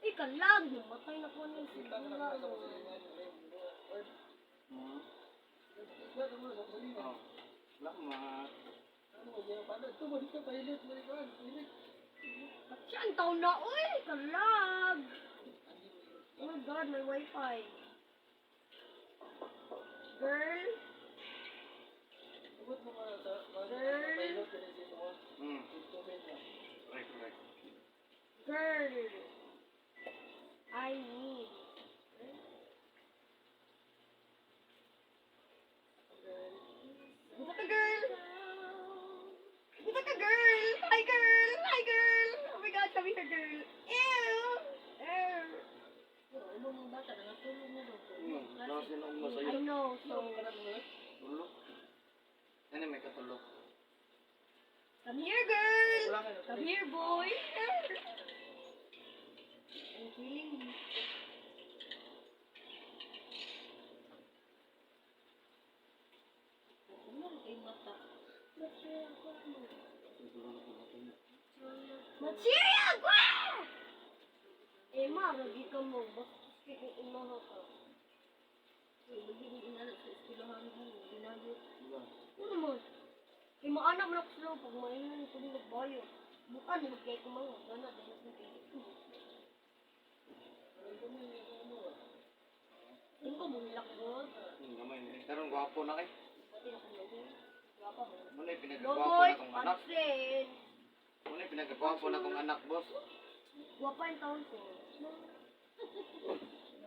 Ay, kalag! Namatay na ko niya. Siguro. Oh. Salamat. Siya ang taon na, uy! Kalag! Oh my God, may wifi. Girl? Girl? Right, right. Girl. I need. Girl. Buta ka, girl! Buta ka, girl! Hi, girl! Hi, girl! Oh my God, sabi ka, girl. Ew! Ew! Klase na akong masaya. I know, so... Tulog. Ano, may katulog. Come here, girl! Come here, boy! I'm killing you. Material ko! Eh, ma, lagi ka mo. Bastos kay kung umaha ka. Eh, lagi ko inalap sa eskwelahan ko. Ginagot. Ano naman? Eh, maanak man ako sila pag maingon ko din nagbayo. Bukan, magkaya ko mga. Gana, dahil ako nagkaya. Ano ko, mulak ko? Gamay na. Karon gwapo na kay. Pati na kung lagi. Wala pa mo. Muna pinagagwapo Loboy, na kong anak. pansin. Muna pinagagwapo na kong anak, boss. Gwapa yung taon ko.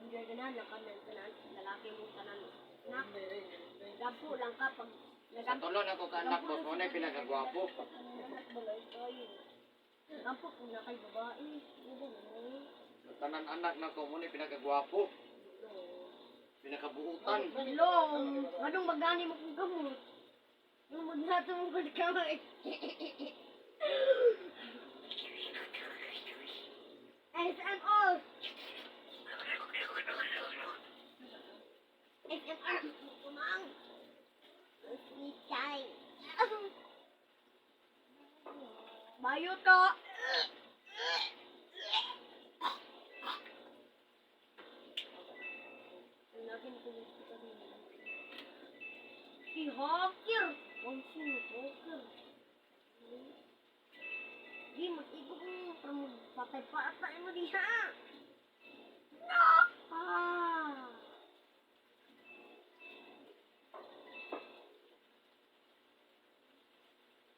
Enjoy ka na, nakanan, tanan, lalaki mo tanan. Nak, gampo lang ka pag Sa tulo na ko ka anak, boss. Muna pinagagwapo. Gampo kung na kay babae. Ano ba? Sa tanan anak na ko, muna pinagagwapo. Pinakabuutan. Long, anong magani mo kung gamot? Anong magnato mo kung kamay? SMO! SMR! Kumang! Sweet time! Bayo to! Si Hawker! Ang sino, Hawker? Di, mag-igo ko para magpatay-patay mo diha. No! Ah!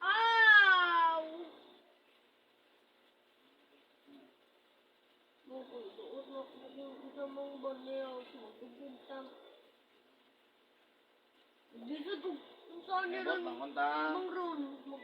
Ow! Mukoy, duot na ako yung isa mong baliw. Magdugtang. Dito to. Kung saan Eh, nila boss, bangon ta. Mang ron. Mag